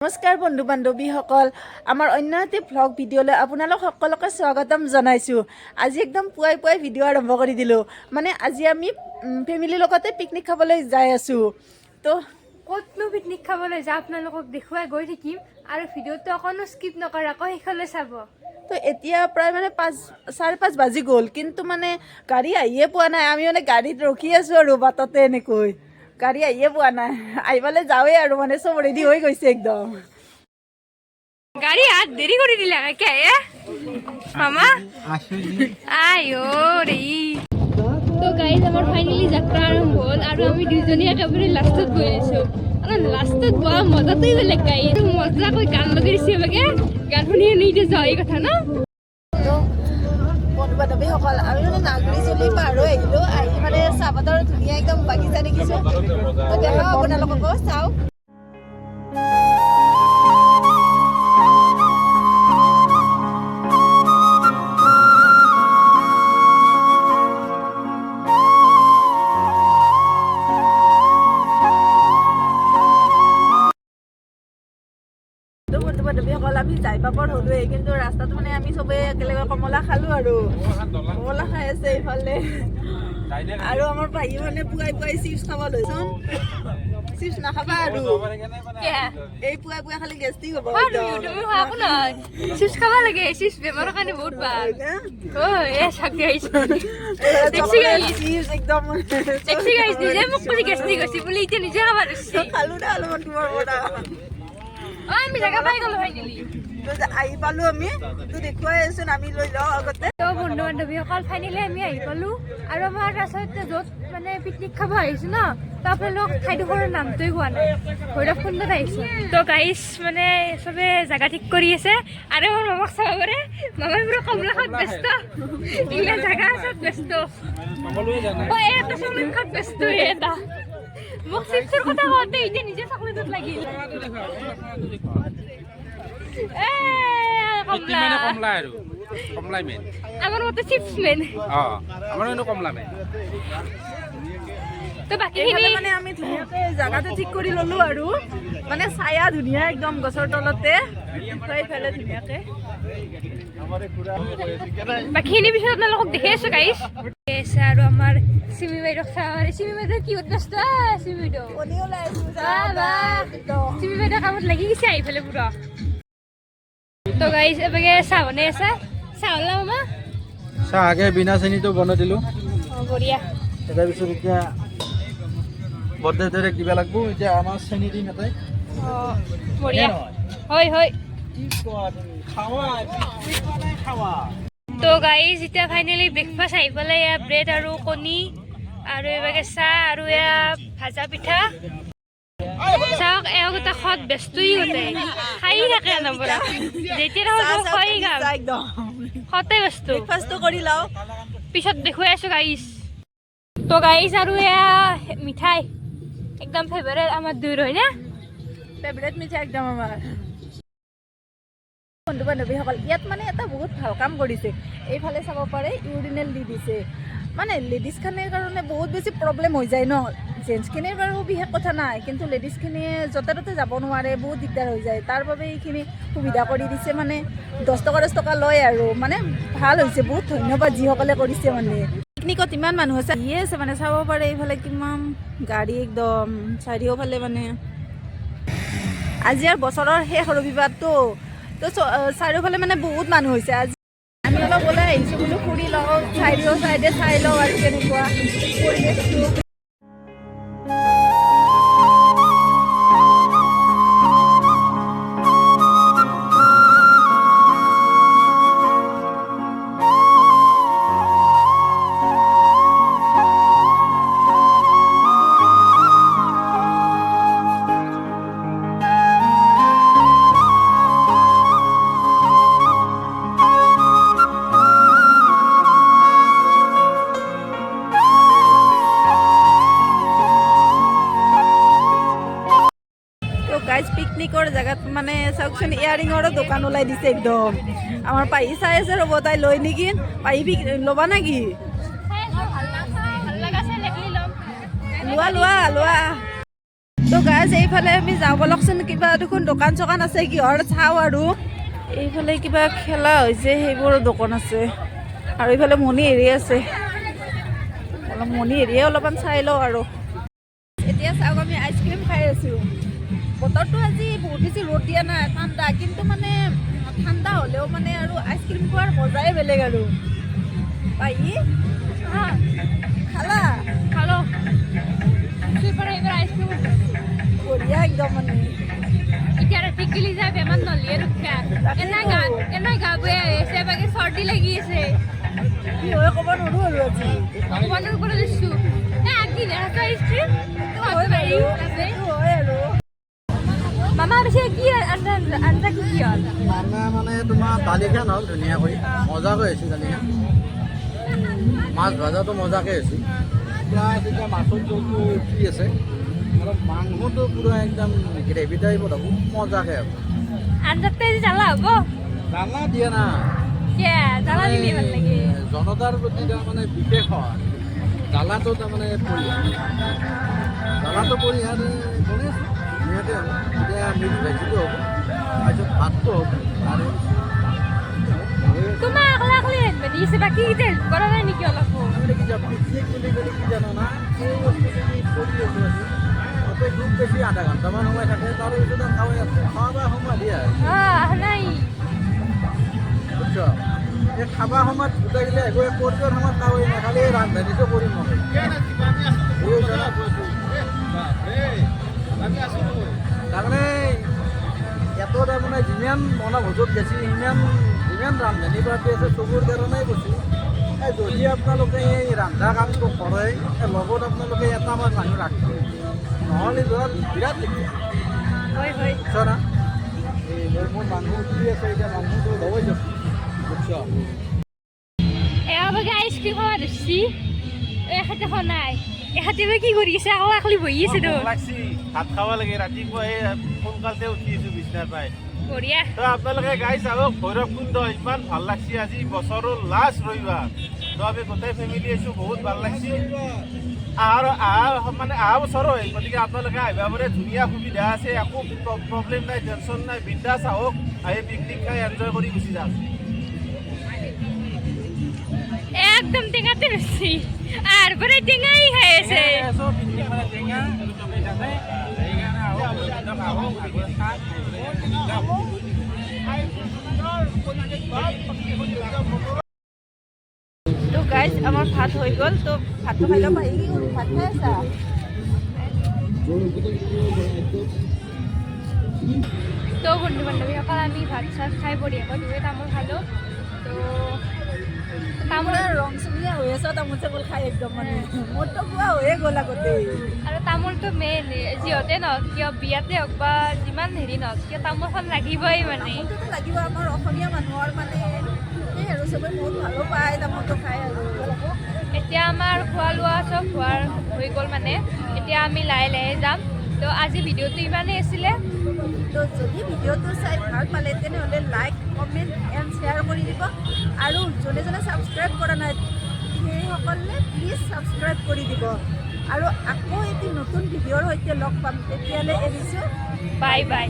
নমস্কাৰ বন্ধু বান্ধৱীসকল, আমাৰ অন্য এটি ভ্লগ ভিডিঅ'লৈ আপোনালোক সকলোকে স্বাগতম জনাইছোঁ। আজি একদম পুৱাই পুৱাই ভিডিঅ' আৰম্ভ কৰি দিলোঁ। মানে আজি আমি ফেমিলিৰ লগতে পিকনিক খাবলৈ যাই আছোঁ। তো ক'তনো পিকনিক খাবলৈ যাওঁ, আপোনালোকক দেখুৱাই গৈ থাকিম আৰু ভিডিঅ'টো অকণো স্কিপ নকৰাকৈ শেষলৈ চাব। তো এতিয়া প্ৰায় মানে 5, 5:30 বাজি গ'ল, কিন্তু মানে গাড়ী আহিয়ে পোৱা নাই। আমি মানে গাড়ীত ৰখি আছোঁ আৰু বাটতে এনেকৈ গাড়ী আহিয়ে পোৱা নাই। আহিবলৈ যাওঁৱেই আৰু মানে চব ৰেডি হৈ গৈছে একদম। গাড়ী হাত দেৰি কৰি দিলে কে মামা। আই অ' ৰে। তো গাইজ, আমাৰ ফাইনেলি যাত্ৰা আৰম্ভ হ'ল আৰু আমি দুজনী একেবাৰে লাষ্টত গৈ আছোঁ আৰু লাষ্টত বহা মজাটোৱে বেলেগ। গাইজ, মজাকৈ গান লগাই দিছে বাগে, গান শুনি শুনি এতিয়া যোৱা এই কথা ন। তো বন্ধু বান্ধৱীসকল, আমি মানে নাগৰিজুলি পাৰ হৈ আহিলোঁ। আহি মানে চাহপাতৰ ধুনীয়া একদম বাগিচা দেখিছোঁ। তো দেখাওঁ আপোনালোককো, চাওক। তো বন্ধু বান্ধৱীসকল, আমি যাই পাবৰ হ'লোৱেই, কিন্তু ৰাস্তাত মানে আমি চবেই একেলগে কমলা খালোঁ আৰু কমলা খাই আছে এইফালে। আৰু আমাৰ ভাই মানে পুৱাই পুৱাই চিপছ খাব লৈছোন। চিপছ নাখাবা আৰু। এই পুৱাই পুৱাই খালি গেষ্ট্ৰিক হ'ব একদম। তুমি খোৱা একো নহয়, চিপছ খাব লাগে। চিপছ বেমাৰৰ কাৰণে বহুত ভাল। অ এ চাকি আহিছে। দেখছি চকলেট, guys। Chips একদম। দেখছি গাইজ, নিজে মোক কৈছে গেষ্ট্ৰিক হৈছে বুলি, এতিয়া নিজে খাব ধৰছি। খালো দে অলপমান তোমাৰ পৰা। অ, আমি জেগা পাই গ'লো ফাইনেলি। তো যে আহি পালো আমি, তো দেখুৱাই আছোন, আমি লৈ লওঁ আগতে। তো বন্ধু বান্ধৱীসকল, ফাইনেলি আমি আহি পালো আৰু আমাৰ আচলতে য'ত মানে পিকনিক খাব আহিছো ন, তো আপোনালোক ঠাইডোখৰৰ নামটোৱে কোৱা নাই, ভৈৰৱকুণ্ডত আহিছো। তো গাইজ, মানে চবে জেগা ঠিক কৰি আছে আৰু আমাৰ মামাক চাব পাৰে। মামাই পুৰা কমলা খাত ব্যস্ত, এইগিলা জেগা আছত ব্যস্ত। অ, এই এটা চকলেট খাত ব্যস্ত। এই এটা মোক চিপছৰ কথা কওঁতে এতিয়া নিজে চকলেটত লাগিল। এ কমলা। মানে কমলা আৰু কমলাই মেইন। আমাৰ মতে চিপছ মেইন। অ, আমাৰ কিন্তু কমলা মেইন। তো বাকীখিনি এইফালে মানে আমি ধুনীয়াকে জাগাটো ঠিক কৰি ললো আৰু মানে ছায়া ধুনীয়া একদম গছৰ তলতে, এইফালে ধুনীয়াকে। বাকীখিনি পিছত আপোনালোকক দেখি আছো গাইছ। আছে আৰু আমাৰ চিমি বাইদেউক চাব পাৰে। চিমি বাইদেউ কিহত ব্যস্ত? চিমি বাইদেউ কণী ওলাই আছো। বাহ, বাহ। চিমি বাইদেউ কামত লাগি গৈছে আহি পেলাই পুৰা। তো গাইছ, এবাগে চাহ বনাই আছে। চাহ হ'ল না মামা? চাহ আগে বিনা চেনিটো বনাই দিলোঁ। অ, বঢ়িয়া। তাৰপিছত এতিয়া বৰদেউতাক দিব লাগিব। এতিয়া আমাৰ চেনি দিম এটাই। অ, বঢ়িয়া, হয় হয়। তো গাইজ, এতিয়া ফাইনেলি ব্ৰেকফাষ্ট আহি পেলাই এয়া ব্ৰেড আৰু কণী আৰু এইভাগে চাহ আৰু এয়া ভাজা পিঠা। চাওক, এওঁ গোটেই খোৱাত ব্যস্তই, গোটেই খাই থাকে অনবৰত। যেতিয়া দেখো খুৱাই গাল। একদম। খোৱাতে ব্যস্ত। ব্ৰেকফাষ্টটো কৰি লওঁ। পিছত দেখুৱাই আছো গাইজ। তো গাইজ, আৰু এয়া মিঠাই একদম ফেভাৰেট আমাৰ দুয়োৰ, হয়নে? ফেভৰেট মিঠাই একদম আমাৰ। বন্ধু বান্ধৱীসকল, ইয়াত মানে এটা বহুত ভাল কাম কৰিছে। এইফালে চাব পাৰে, ইউৰিনেল দি দিছে। মানে লেডিজখিনিৰ কাৰণে বহুত বেছি প্ৰব্লেম হৈ যায় ন। জেণ্টছখিনিৰ বাৰু বিশেষ কথা নাই, কিন্তু লেডিজখিনিয়ে য'তে ত'তে যাব নোৱাৰে, বহুত দিগদাৰ হৈ যায়। তাৰ বাবে এইখিনি সুবিধা কৰি দিছে। মানে 10 টকা 10 টকা লয় আৰু মানে ভাল হৈছে। বহুত ধন্যবাদ যিসকলে কৰিছে। মানে পিকনিকত ইমান মানুহ আছে, আহিয়ে আছে। মানে চাব পাৰে, এইফালে কিমান গাড়ী একদম চাৰিওফালে। মানে আজি আৰু বছৰৰ শেষ ৰবিবাৰটো, তো চাৰিওফালে মানে বহুত মানুহ হৈছে আজি। আমি অলপ ওলাই আহিছোঁ বোলো, ফুৰি লওঁ, চাৰিও চাইডে চাই লওঁ আৰু কেনেকুৱা পৰিৱেশটো। তো গাইজ, পিকনিকৰ জেগাত মানে চাওকচোন, ইয়াৰিঙৰো দোকান ওলাই দিছে একদম। আমাৰ পাহি চাই আছে, ৰ'ব, তাই লয় নেকি। পাহি, ল'বা নেকি? ভাল লগা চাই লাগিলি ল'ম। লোৱা, লোৱা, লোৱা। তো গাইজ, এইফালে আমি যাওঁ বলকচোন। কিবা দেখোন দোকান চোকান আছে, কিহৰ চাওঁ। আৰু এইফালে কিবা খেলা হৈছে, সেইবোৰৰ দোকান আছে। আৰু এইফালে মণি হেৰি আছে, অলপ মণি হেৰিয়ে অলপমান চাই লওঁ। আৰু এতিয়া চাওক, আমি আইচক্ৰীম খাই আছোঁ। বতৰটো আজি বহুত বেছি ৰ'দ দিয়া নাই, ঠাণ্ডা। কিন্তু মানে ঠাণ্ডা হ'লেও মানে আৰু আইচক্ৰীম খোৱাৰ মজাই বেলেগ। আৰু পাহি, খালা? খালো। পৰা এইবাৰ আইচক্ৰীম। বঢ়িয়া একদম মানে। এতিয়া ৰাতি গিলি যায় বেমাৰ নলিয়ে ৰক্ষা। এনে গা বেয়া হৈ আছে, বাকী চৰ্দি লাগি আছে। কি হয় ক'ব নোৱাৰো আৰু আজি। ভগৱানৰ ওপৰত দিছো। এ আগদিনা আইচক্ৰীম। হয় বাৰু, সেইটো হয় আৰু। মামা, পিছে কি আঞ্জা আঞ্জা কি কি হ'ল? মানে মানে তোমাৰ দালিখন হ'ল ধুনীয়াকৈ, মজাকৈ হৈছে দালিখন। মাছ ভজাটো মজাকৈ হৈছে। প্লাছ এতিয়া মাছৰ জোলটো উঠি আছে আৰু মাংসটো পূৰা একদম গ্ৰেভি টাইপত হ'ব, মজাকৈ হ'ব। আঞ্জাতে আজি জ্বালা হ'ব? জ্বালা দিয়া না। কিয়, জ্বালা দিলে ভাল লাগে। জনতাৰ প্ৰতি তাৰমানে বিশেষ সহায়। জ্বালাটো তাৰমানে পৰিহাৰ, জ্বালাটো পৰিহাৰ বনাই আছোঁ। ধুনীয়াকৈ হ'ব। এতিয়া মিক্স ভেজিটো হ'ব, তাৰপিছত ভাতটো হ'ব আৰু তোমাৰ আকলা আকলি ৰান্ধিব দিছে, বাকী কেইটা হেল্প কৰা নাই নেকি অলপো? তাৰমানে কি জানো, পিকনিক বুলি ক'লে কি জানো না, এই বস্তুটো আমি কৰি আছোঁ আজি, তাতে খুব বেছি আধা ঘণ্টামান সময় থাকে। তাৰ পিছত আৰু খাৱাই আছে, খোৱা বোৱা সময় দিয়ে। অঁ, নাই। বুজছ? এই খাবা সময়ত গোটেইগিলা একো কৰিবৰ সময়ত খাৱাই নাই, খালি ৰান্ধানিটো কৰিম মই। বুজিছ না? তাৰমানে ইয়াতো তাৰমানে যিমান বনভোজত গেছি, সিমান যিমান ৰান্ধনি পাতি আছে, চবুৰ কাৰণেই কৈছোঁ, এই যদি আপোনালোকে এই ৰন্ধা কামটো কৰে, এই লগত আপোনালোকে এটা মান মানুহ ৰাখিব, নহ'লে ধৰক বিৰাট দিগদাৰ। হয় হয়। বুজছ না? এই মোৰ মানুহ উঠি আছে, এতিয়া মানুহটো লগাই যাম, বুজছ? এয়া বাগে আইচক্ৰীম খাব ধৰছি, এখাতে খোৱা নাই। এখাতে বা কি কৰি আছে? আকলা আকলি বহি আছে তো। লাগছি, ভাত খাব লাগে। ৰাতিপুৱা এই সোনকালতে উঠি আছো বিছনাৰ পৰাই। বঢ়িয়া। তো আপোনালোকে গাইজ আহক ভৈৰৱকুণ্ড, ইমান ভাল লাগছি। আজি বছৰৰ লাষ্ট ৰবিবাৰ, তো আমি গোটেই ফেমিলি আহিছোঁ, বহুত ভাল লাগছি। আহাৰ অহা মানে অহা বছৰো হয়, গতিকে আপোনালোকে আহিব পাৰে। ধুনীয়া সুবিধা আছে, একো প্ৰব্লেম নাই, টেনশ্যন নাই। বিন্দাছ আহক, আহি পিকনিক খাই এনজয় কৰি গুচি যাওক। একদম টেঙাতে ধৰছি আৰু পৰাই টেঙাই খাই আছে। পিকনিক মানে টেঙা আৰু চবেই জানে। সেইকাৰণে আহক, আহক, আহক। তো গাইজ, আমাৰ ভাত হৈ গ'ল। তো ভাতটো খাই ল'ম। আহি কি কৰি ভাত খাই আছা? তো বন্ধু বান্ধৱীসকল, আমি ভাত চাত খাই বঢ়িয়াকৈ দুয়ে তামোল খালোঁ। তো তামোল তামোলৰ ৰং চুঙীয়া হৈ আছে, তামোল চামোল খাই একদম মানে মোৰতো খোৱা হৈয়ে গ'ল আগতে। আৰু তামোলটো মেইন, যিহতে নহওক কিয়, বিয়াতে হওক বা যিমান হেৰি নহওক কিয়, তামোলখন লাগিবই মানে। তামোলটোতো লাগিব আমাৰ অসমীয়া মানুহৰ, মানে সেই আৰু চবে বহুত ভালো পায় তামোলটো খাই আৰু। এতিয়া আমাৰ খোৱা লোৱা চব হোৱাৰ হৈ গ'ল, মানে এতিয়া আমি লাহে লাহে যাম। তো আজি ভিডিঅ'টো ইমানেই আছিলে। তো যদি ভিডিঅ'টো চাই ভাল পালে, তেনেহ'লে লাইক, কমেণ্ট এণ্ড শ্বেয়াৰ কৰি দিব। আৰু যোনে যোনে ছাবস্ক্ৰাইব কৰা নাই, সেইসকলে প্লিজ ছাবস্ক্ৰাইব কৰি দিব। আৰু আকৌ এটি নতুন ভিডিঅ'ৰ সৈতে লগ পাম, তেতিয়ালৈ এৰিছোঁ। Bye bye.